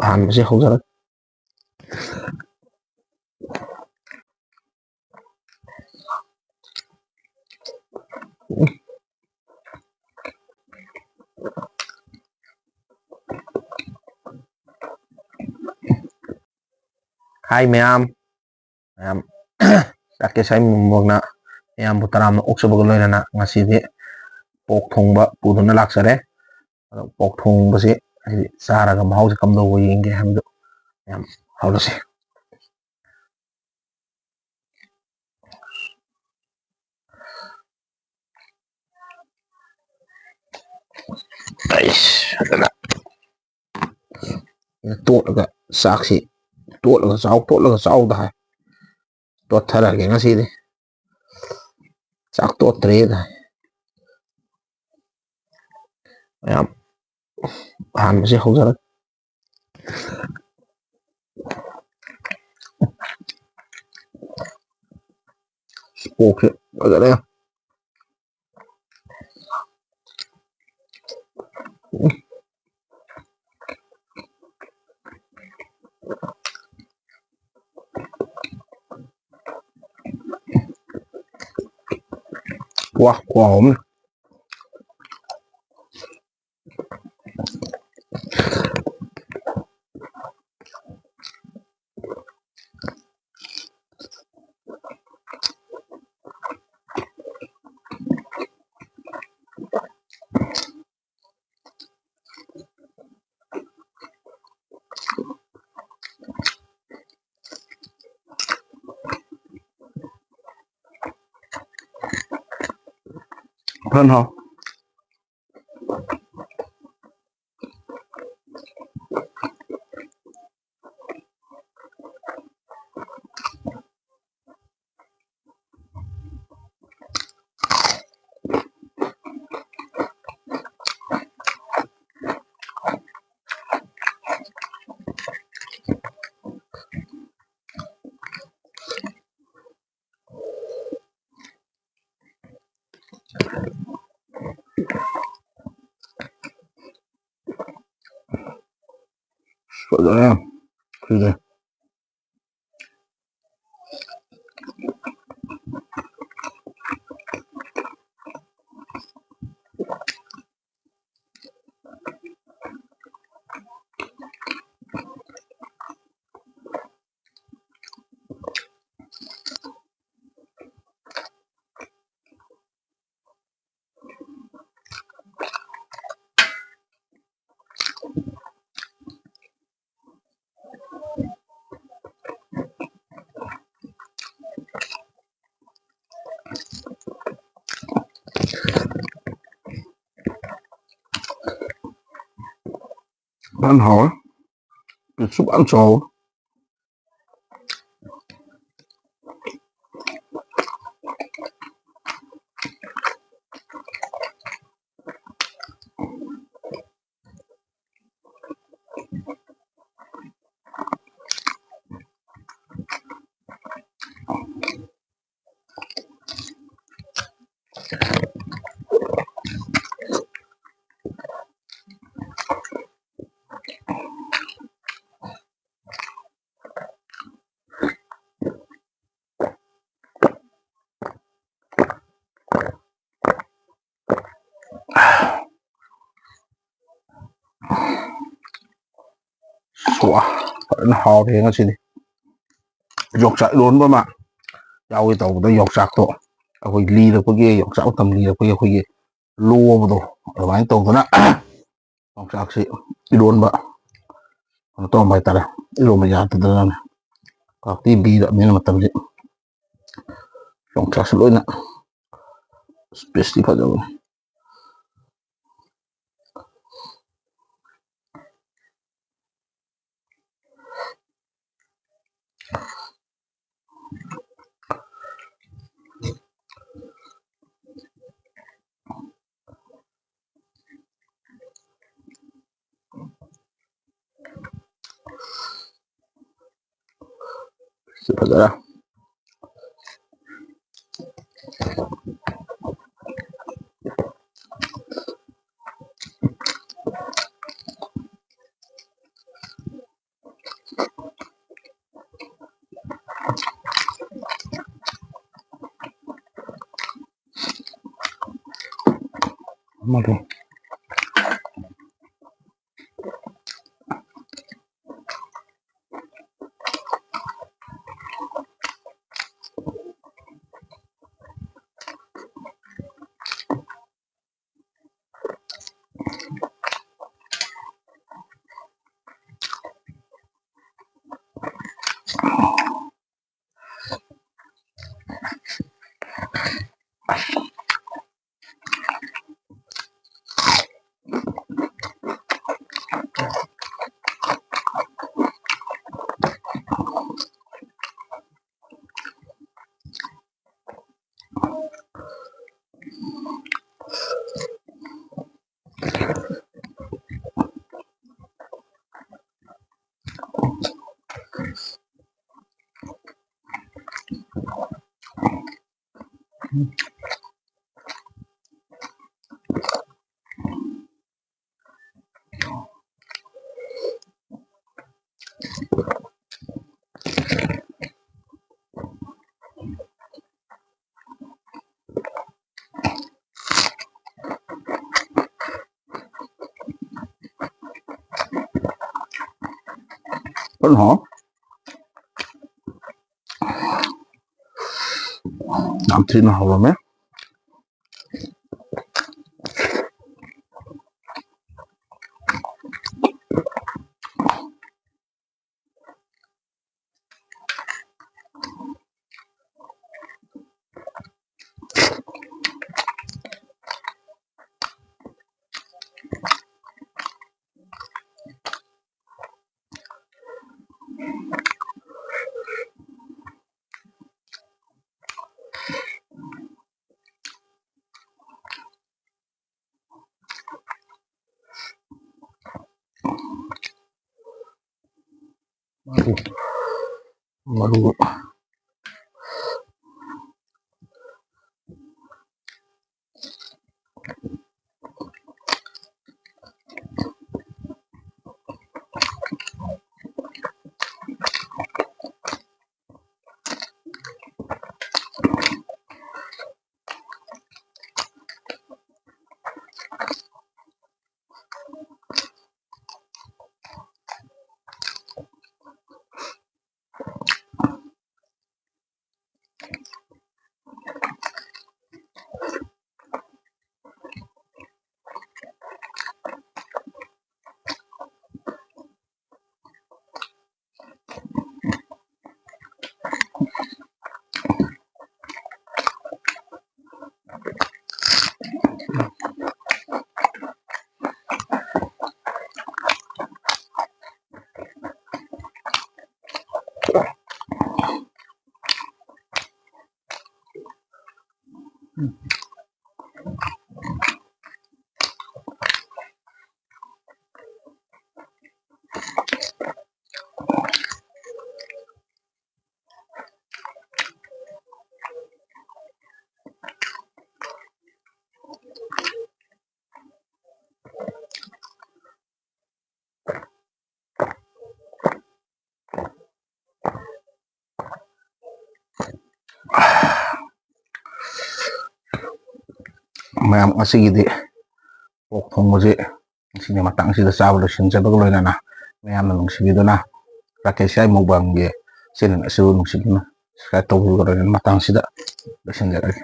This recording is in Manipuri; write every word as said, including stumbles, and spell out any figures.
ꯑꯍꯥꯟꯕꯁꯦ ꯍꯧꯖꯔꯒꯦ꯫ ꯍꯥꯏ ꯃꯌꯥꯝ, ꯃꯌꯥꯝ, ꯔꯥꯀꯦꯁ ꯍꯥꯏꯃꯨꯡꯕꯣꯛꯅ ꯃꯌꯥꯝꯕꯨ ꯇꯔꯥꯝꯅ ꯑꯣꯛꯆꯕꯒ ꯂꯣꯏꯅꯅ ꯉꯁꯤꯗꯤ ꯄꯣꯛ ꯊꯣꯡꯕ ꯄꯨꯗꯨꯅ ꯂꯥꯛꯆꯔꯦ꯫ ꯑꯗꯣ ꯄꯣꯛ ꯊꯣꯡꯕꯁꯤ ꯍꯥꯏꯗꯤ ꯆꯥꯔꯒ ꯃꯍꯥꯎꯁꯦ ꯀꯝꯗꯧꯕ ꯌꯦꯡꯒꯦ ꯍꯥꯏꯕꯗꯨ ꯃꯌꯥꯝ ꯍꯧꯔꯁꯤ꯫ ꯑꯩꯁ, ꯐꯖꯅ ꯇꯣꯠꯂꯒ ꯆꯥꯛꯁꯤ ꯇꯣꯠꯂꯒ ꯆꯥꯎ, ꯇꯣꯠꯂꯒ ꯆꯥꯎꯗ ꯍꯥꯏ꯫ ꯇꯣꯠꯊꯔꯒꯦ ꯉꯁꯤꯗꯤ꯫ ꯆꯥꯛ ꯇꯣꯠꯇ꯭ꯔꯦꯗ ꯍꯥꯏ꯫ ꯃꯌꯥꯝ, ꯑꯍꯥꯟꯕꯁꯦ ꯍꯧꯖꯔꯒꯦ꯫ ꯄꯣꯛꯁꯦ ꯐꯖꯔꯦ꯫ ꯋꯥ, ꯈꯨꯍꯥꯎ ꯑꯃꯅꯤ꯫ ꯐꯖꯅ ꯍꯥꯎ꯫ ꯐꯖꯔꯦ꯫ ꯁꯤꯗꯤ꯫ ꯐꯖꯅ ꯍꯥꯎꯋꯦ꯫ ꯄꯤꯁꯁꯨ ꯐꯖꯅ ꯆꯥꯎꯋꯦ꯫ ꯋꯥ, ꯐꯖꯅ ꯍꯥꯎꯔꯦ ꯉꯁꯤꯗꯤ꯫ ꯌꯣꯡꯆꯥꯛ ꯏꯔꯣꯟꯕ ꯑꯃ ꯌꯥꯎꯒꯦ ꯇꯧꯕꯗ ꯌꯣꯡꯆꯥꯛꯇꯣ ꯑꯩꯈꯣꯏ ꯂꯤꯔꯛꯄꯒꯤ, ꯌꯣꯡꯆꯥꯛ ꯃꯇꯝ ꯂꯤꯔꯛꯄꯒꯤ ꯑꯩꯈꯣꯏꯒꯤ ꯂꯣꯕꯗꯣ ꯑꯗꯨꯃꯥꯏꯅ ꯇꯧꯗꯅ ꯌꯣꯡꯆꯥꯛꯁꯤ ꯏꯔꯣꯟꯕ ꯀꯩꯅꯣ ꯇꯧꯔꯝꯕ ꯍꯥꯏꯇꯥꯔꯦ꯫ ꯏꯔꯣꯟꯕ ꯌꯥꯗꯗꯅꯅꯦ ꯀꯥꯛꯇꯤ ꯕꯤꯗ ꯃꯤꯅ ꯃꯇꯝꯁꯤ ꯌꯣꯡꯆꯥꯛꯁꯤ ꯂꯣꯏꯅ ꯄꯤꯁꯇꯤ ꯐꯖꯕꯅꯤ꯫ ꯁꯤ ꯐꯖꯔꯦ꯫ ꯃꯗꯨ꯫ ꯐꯖꯅ ꯍꯥꯎ꯫ ꯌꯥꯝ ꯊꯤꯅ ꯍꯥꯎꯔꯝꯃꯦ꯫ ꯃꯔꯨ, ꯃꯔꯨ꯫ ꯃꯌꯥꯝ, ꯉꯁꯤꯒꯤꯗꯤ ꯄꯣꯛ ꯊꯣꯡꯕꯁꯤ ꯉꯁꯤꯒꯤ ꯃꯇꯥꯡꯁꯤꯗ ꯆꯥꯕ ꯂꯣꯏꯁꯤꯟꯖꯕꯒ ꯂꯣꯏꯅꯅ, ꯃꯌꯥꯝꯅ ꯅꯨꯡꯁꯤꯕꯤꯗꯨꯅ ꯔꯥꯀꯦꯁ ꯌꯥꯏ ꯃꯨꯛꯕꯥꯡꯒꯤ ꯆꯦꯅꯦꯜ ꯑꯁꯤꯕꯨ ꯅꯨꯡꯁꯤꯕꯤꯗꯨꯅ ꯁꯕꯁꯀ꯭ꯔꯥꯏꯕ ꯇꯧꯕꯤꯕꯒ ꯂꯣꯏꯅꯅ ꯃꯇꯥꯡꯁꯤꯗ ꯂꯣꯏꯁꯤꯟꯖꯔꯒꯦ꯫